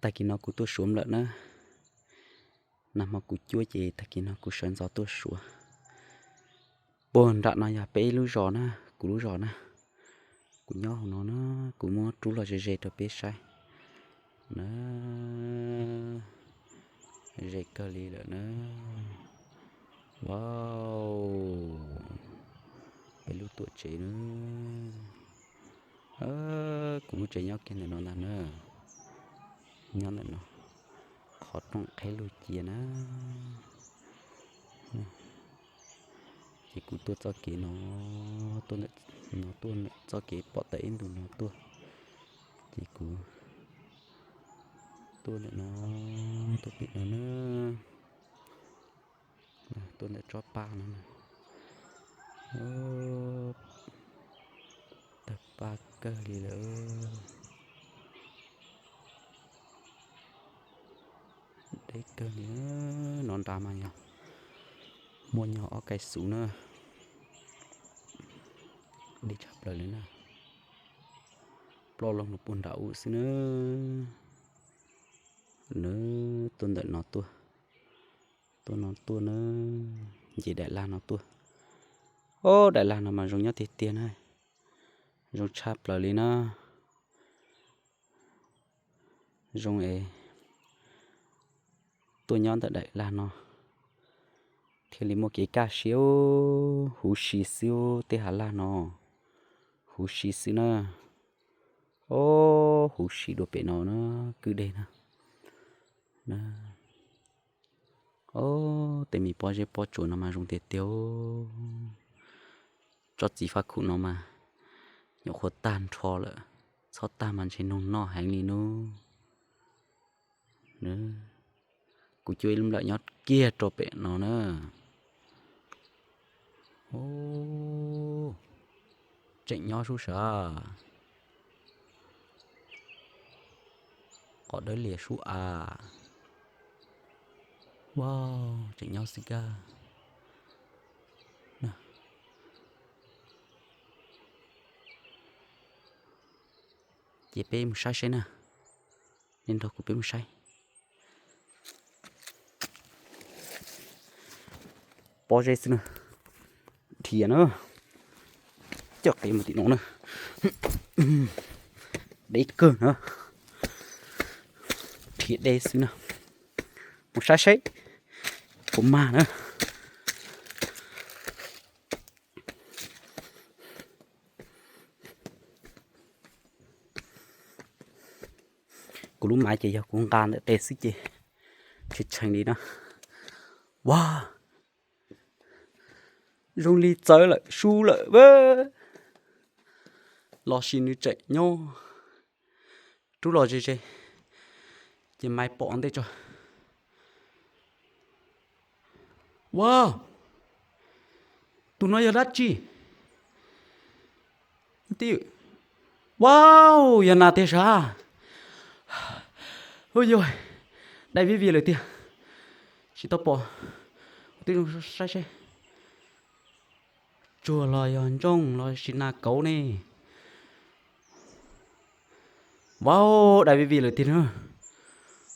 Tag kis no kuv tuaj suav nplawm na. Nag hmo kuv cuab ces tag kis no kuv sawv ntxov tuaj suav. Puag nram no yog peb lub zos na, kuv lub zos na. Kuv nyob hauv no na, kuv muab rub los ze ze rau peb saib na. Ze kawg li lawm na. Wow, peb lub tuam tsev na. Kuv lub tsev nyob kiag ntawm no ntag na. Nyob ntawm no, qhov rooj qhib lug cia na. Ces kuv tuaj txoj kev no, tuaj ntawm no tuaj ntawm txoj kev pom tawm ib ntus no tuaj. Ces kuv tuaj ntawm no, tuaj pem no na. Tuaj ntawm tsob paj no na. Tawg paj kawg li lawm. Deb kawg li, no nrad mas yog muaj nyog ob kai xuv na. Deb tshaj plaws li na. Ploj loo los puag nram ub xwb na. Nws tuaj ntawm no tuaj, tuaj no tuaj na. Nce daim laj no tuaj. Ob, daim laj no mas zoo nyob tiag tiag na. Zoo tshaj plaws li na. Zoo es tuaj nyob ntawm daim laj no thiaj li muaj kev kaj siab, huv si xwb tej hav laj no. Huv si xwb na. Ob, huv si dua pem no na, kwj deg na. Ob, tej me pob zeb pob tsuas no mas zoo tiag tiag. Tsob txiv faj khuj no mas nyuam qhuav tag nrho lawm, txhob tag mas ntshe noog noj heev li nub. Kuv cuab ib lub nplawm nyob kiag rau pem no na. Tseem nyob sub sav. Qos dawb lias sub av. Wow, tseem nyob xwb kag. Ces peb mus saib saib na. Nej nrog kuv peb mus saib. Pob zeb xwb na. Dhia na. Coj qe mus tim no na. Deb kawg na. Dhia deb xwb na. Mus saib saib puas mag na. Kuv lub maiv ces yog kuv nqa ntawm tes xwb ces tshee tshee li na. Ua, zoo li txawv lawm sub lawm. Los sis nws tseem nyob. Rub los ze ze ces maiv pom ntej tso. Wow, tus no yog dab tsi? Wow, yog nas tiag sav. Ua yuav, dai vij vij lawm tiag. Tsis tau pom, ua tib zoo saib seb tsuag los yog ntsooj los sis nas kauv ne. Wow, dai vij vij lawm tiag na.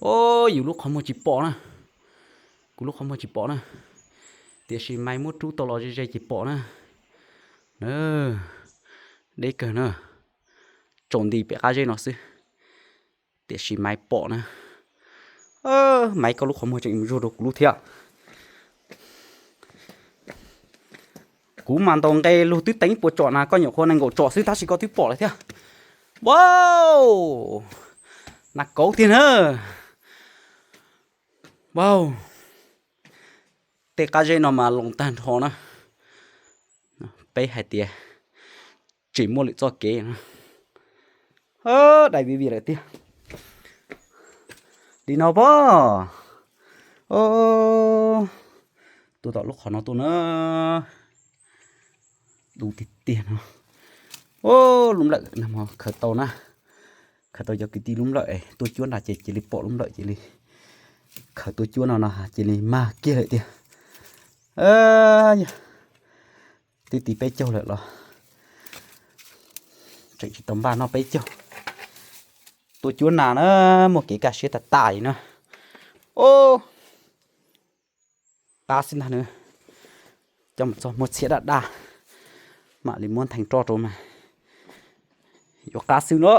O, yus lub qhov muag tsis pom na. Kuv lub qhov muag tsis pom na. Tiam sis maiv muab rub tau los ze ze ces pom na. Deb kawg na. Tsaus nti pem qab zeb no xwb. Tiam sis maiv pom na. Maiv koj lub qhov muag tseem mus zuag rau kuv lub thiab. Kuv mas ntaus nqe lug twb teev puas tsom na, koj nyuam qhuav nees nkaum tsom xwb tab sis koj twb pom lawm thiab. Wow, nas kauv tiag na. Wow, tej qab zeb no mas loo tag nrho na. Peb hais tias tsis muaj lwm txoj kev na. Dai vij vij lawm tiag. Li no pob. Tuaj tom lub qhov no tuaj na. Dub tiag tiag no. Lub nplawm nag hmo khaws tau na. Khaws tau cov kwv tij lub nplawm es tuaj cuab nrad ces cia li pom lub nplawm cia li khaws tuaj cuab no no cia li mag kiag lawm tiag. Yog twb ti peb caug lawm los tseem tsis tau npaj noj peb caug. Tua cuab nas na, muaj kev kaj siab tag tag li na. O, qab xwb ntag na. Coj mus txog muaj txhiab daj daj, mam li muab ntheev roj rau mas yuav qab xwb na.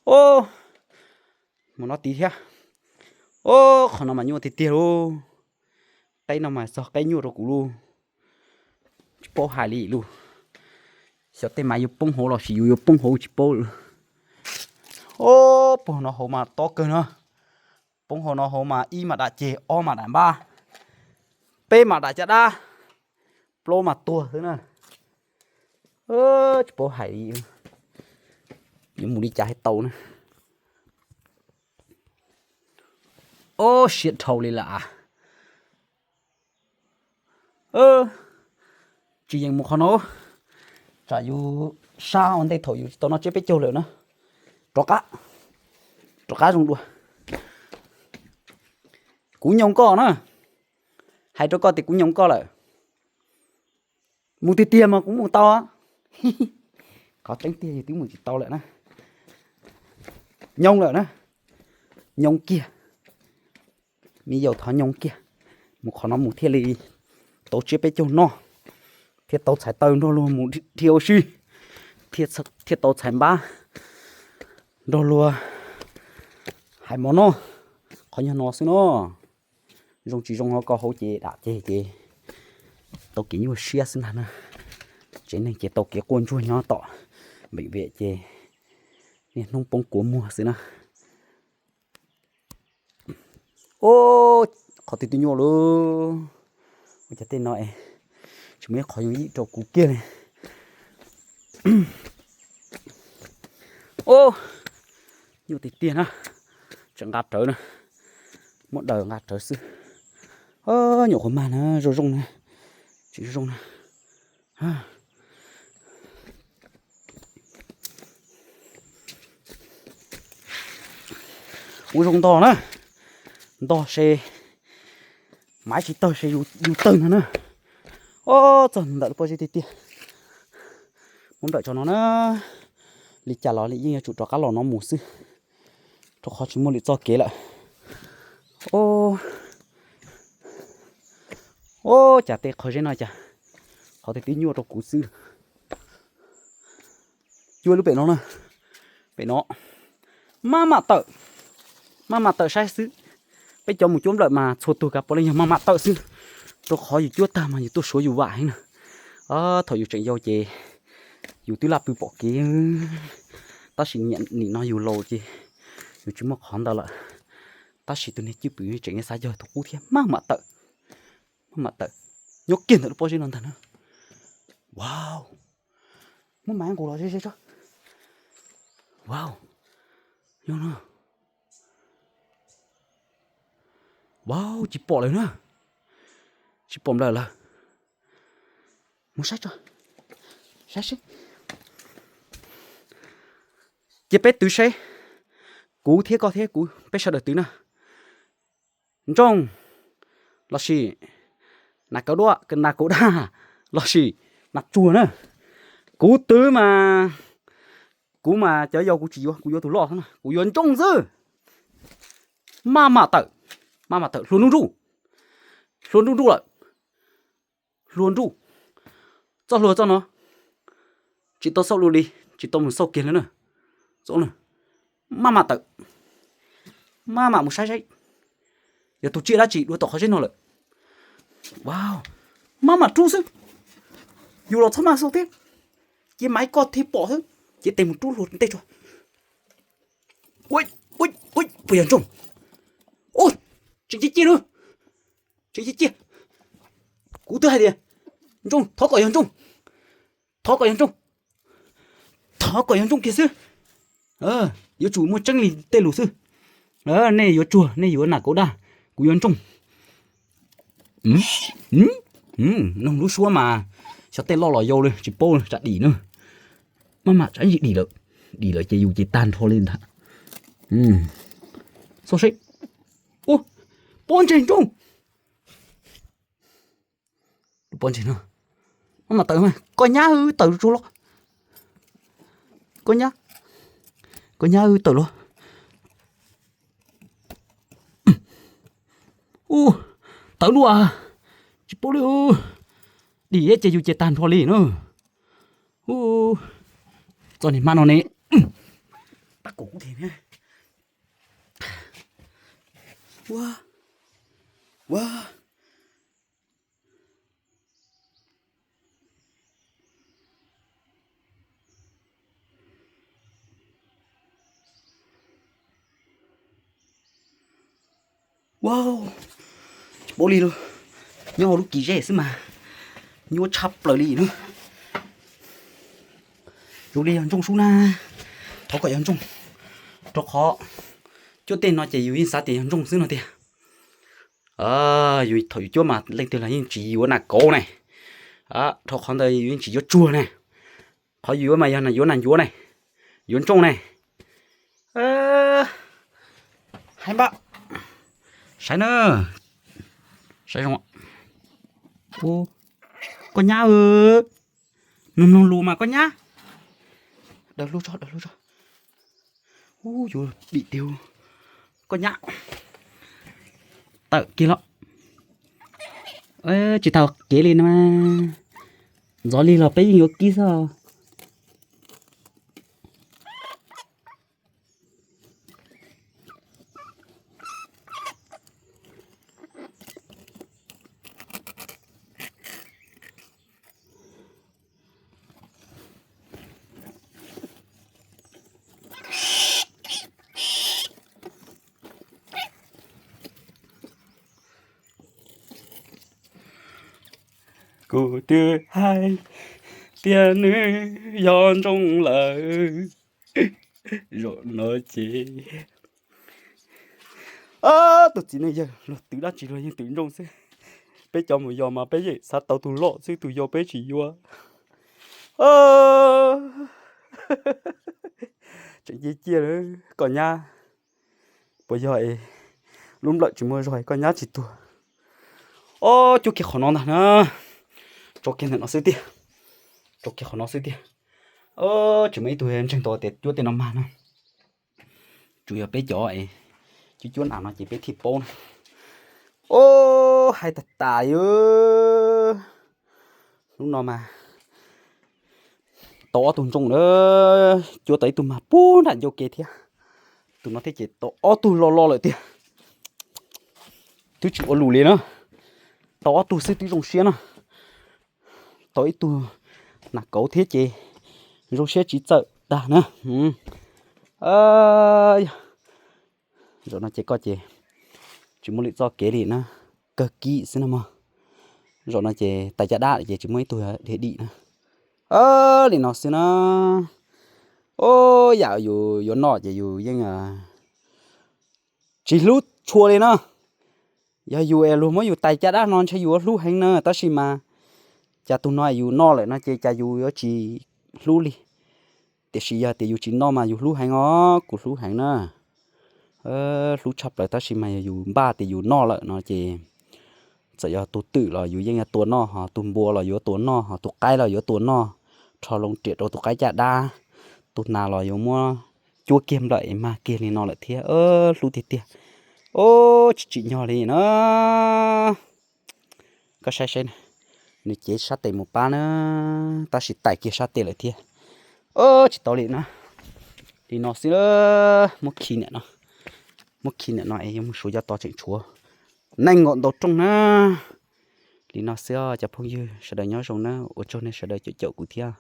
O, mus no tid thiab. O, qhov no mas nyuaj tiag tiag lauj. Qeb no mas txog qeb nyuaj rau kuv lauj. Tsis paub hais li lauj. Xyov tej mas yuav poob hauv los sis yus yuav poob hauv tsis paub lawm. O, poob hauv no hauv mas tob kawg na. Poob hauv no hauv mas ib mas dam ceg, ob mas dam npab, peb mas dam caj dab, plaub mas tuag xwb na. Tsis paub hais li, yuav mus li cas thiaj tau na. O, siab dhau li lawm. Tsis yeem mus qhov no, tsam yus sab ua ntej thaum yus tsis tau noj tsiab peb caug lawm na. Rov qab, rov qab zoo dua. Kuv nyoos koj na, hais rau koj tias kuv nyoos koj lawm. Mus tiag tiag mas kuv mus tau. Qhov tseeb tiag yus twb mus tsis tau lawm na. Nyoos lawm na, nyoos kiag. Me yaus thov nyoos kiag, mus qhov no mus thiaj li tau tsiab peb caug noj, thiaj tau txhais taw nrog luag mus dhia ua si, thiaj tau txhais npab nrog luag hais mov noj. Qhov nyuag no xwb no, zoo tsis zoo ho koj hauv ces dam ceg ces tau kev nyuaj siab xwb ntag na. Tsev neeg ces tau kev quaj ntsuag nyob tom npeem vem ces niaj hnub poob kua muag xwb na. O, qhov twg twb nyuaj lauj. Ua cas tej no es tsis muaj ib qhov yooj yim rau kuv kiag li. O, nyuaj tiag tiag na. Tseem nqa rawv na, muab daws nqa rawv xwb. Nyuam qhuav mag na, zoo zoo na, tsis zoo zoo na. Ua zoo ntog na, ntog se maiv tsis tawg se yus tawg no na. O, txog ntawm lub pob zeb tiag tiag. Muab nplawm tso no na, li cas los li yeej yuav tsum rov qab los no mus xwb, rau qhov tsis muaj lwm txoj kev lawm. O, o, cas tej qhov zeb no cas qhov twg twb nyuaj rau kuv xwb. Cuab lub pem no na, pem no maj mam tawm, maj mam tawm saib xwb. Peb cov mus cuab nplawm mas txhua tug kav pom leej yog maj mam tawm xwb, rau qhov yus cuab tag mas yus tuaj suav yus vam heev na. Thaum yus tseem yau ces yus twb laj pw pom kev, tab sis nim no yus laus ces yus tsis muaj qhov ntawd lawm. Tab sis tus niag cwj pwm tseem xav yog tus qub thiab, maj mam tawm, maj mam tawm, nyob kiag ntawm lub pob zeb no ntag na. Wow, muab mas nqus los ze ze tso. Wow, yog no. Wow, tsis pom lawm na, tsis pom nplawm lawm. Mus saib tso, saib seb. Cia peb twv seb, kuv thiab koj thiab kuv peb sawv daws twv na. Ntsooj, lossis nas kauv duaj, nas kauv daj, lossis nas tsuag na. Kuv twv mas, kuv mas cov yau kuv tsis yuav, kuv yuav tus loj xwb na, kuv yuav ntsooj xwb. Maj mam tawm, maj mam tawm, hlua nruj nruj, hlua nruj nruj lawm, hlua nruj. Txoj hlua txoj no tsis tau xauj lus li, tsis tau mus xauj kiag li na. Txoj na, maj mam tawm, maj mam mus saib saib yog tus tsiaj dab tsi dua tom qhov zeb no lawm. Wow, maj mam rub xwb, yus los txhob maj xauj thiab, cia maiv koj thiaj pom xwb, cia tes mus rub hlua ntej tso. Ua, ua, ua, puas yog ntsooj? Ua, tseem cia cia na, tseem cia cia. Kuv twb hais tias ntsooj, thov kom yog ntsooj, thov kom yog ntsooj, thov kom yog ntsooj kiag xwb. Yuav tsum muaj tseeb li tej lus xwb. Nej yuav tsuag, nej yuav nas kauv daj, kuv yuav ntsooj. Noog lub suab mas xyov tej loj los yau li tsis paub, tsam dim na. Maj mam tsam dim lawm, dim lawm ces yus ces tag nrho li ntag. Xauj seb, ua, pob ntseg ntsooj. Pob ntseg no, maj mam tawm, koj nyab tawm tsuag los, koj nyab, Koj nyab, tawm los. Ub, tawm lawm. Tsis paub li. Dim ces yus ces tag nrho li na. Ub, txoj niag hmab no ne. Pab kuv kuv thiab. Ua, ua. Wow, tsis paub li lawm. Nyob hauv lub kis zej xwb mas nyuaj tshaj plaws li na. Zoo li yog ntsooj sub na. Thov kom yog ntsooj, rau qhov cuab tej no ces yus yeej xav tias yog ntsooj xwb no tiag. Yus thaum yus cuab mas leej twg los yeej tsis yuav nas kauv ne. Rau qhov ntawd yus yeej tsis yuav tsuag ne. Qhov yus yuav mas yog yuav nas ncuav ne, yuav ntsooj ne. Haib npab, saib na, saib zoo. Koj nyab, mloog mloog lus mas koj nyab. Daws hlub tso, daws hlub tso. Ub, yuav pim tiag. Koj nyab, tawm kiag los. Tsis tau kev li no mas, ntxov li los peb yeej yuav kib xwb. Kuv twb hais tias nws yog ntsooj lawm. Zaum no ces tus txiv neej yawg luag twv dab tsi luag yeej twv ntsooj xwb. Peb cov mus yos mas peb yeej xav tau tus loj xwb, tus yau peb tsis yuav. Tseem cia ciaj lawm koj nyab. Puas yog es lub nplawm tsis muaj zog koj nyab tsis tuag? Ob, cuab kiag qhov no ntag na. Tso kiag ntawm no xwb tiag. Tso kiag qhov no xwb tiag. Tsis muaj ib tug ntseeg tau tias cuab tej no mag na. Tsuas yog peb cov es cuab cuab nas no ces peb thiaj paub na. Ob, hais tas tas li. Hnub no mas tau ob tug ntsooj na, cuab tau ib tug mag puag nram ncauj ke thiab. Tus no thiab ces tau ob tug lo lo lawm tiag. Twb tsis ua lus li na, tau ob tug xwb twb zoo siab na. Tau ib tug nas kauv thiab ces zoo siab tsis txawm tag na. Yog zaum no ces koj ces tsis muaj lwm txoj kev li na, kawg kib xwb na mog. Zaum no ces tais caj dab ces tsis muaj ib tug dhia dim na. Li no xwb na. Ob, yam yus yuav noj ces yus yeej tsis hlub tshua li na. Yog yus es luag muab yus tais caj dab no ntshe yus yuav hlub heev na, tab sis mas cas tus no yus noj lawm no ces cas yus yuav tsis hlub li. Tiam sis yog tias yus tsis noj mas yus hlub heev os, kuv hlub heev na. Hlub tshaj plaws tab sis mas yog yus npaj tias yus noj lawm no ces txawm yog tus twm los yus yeej yuav tua noj, ho tus npua los yuav tua noj, ho tus qaib los yuav tua noj, rho loo riam rau tus qaib caj dab, tus nas los yuav muab cuab kiag nplawm es mag kiag li no lawm thiab. Hlub tiag tiag. Ob, tsis tsim nyog li na. Koj saib saib na, nws cev sab tes mus pab na, tab sis tais kiag sab tes lawm thiab. Ob, tsis tau li na. Li no xwb, muab khi ntawm no, muab khi ntawm no es yuav mus suav cov tod tseem tshuav neeg nkaum ntau rooj na. Li no xwb os cov phooj ywg, sawv daws nyob zoo na, ua tsaug nej sawv daws caum caum kuv thiab.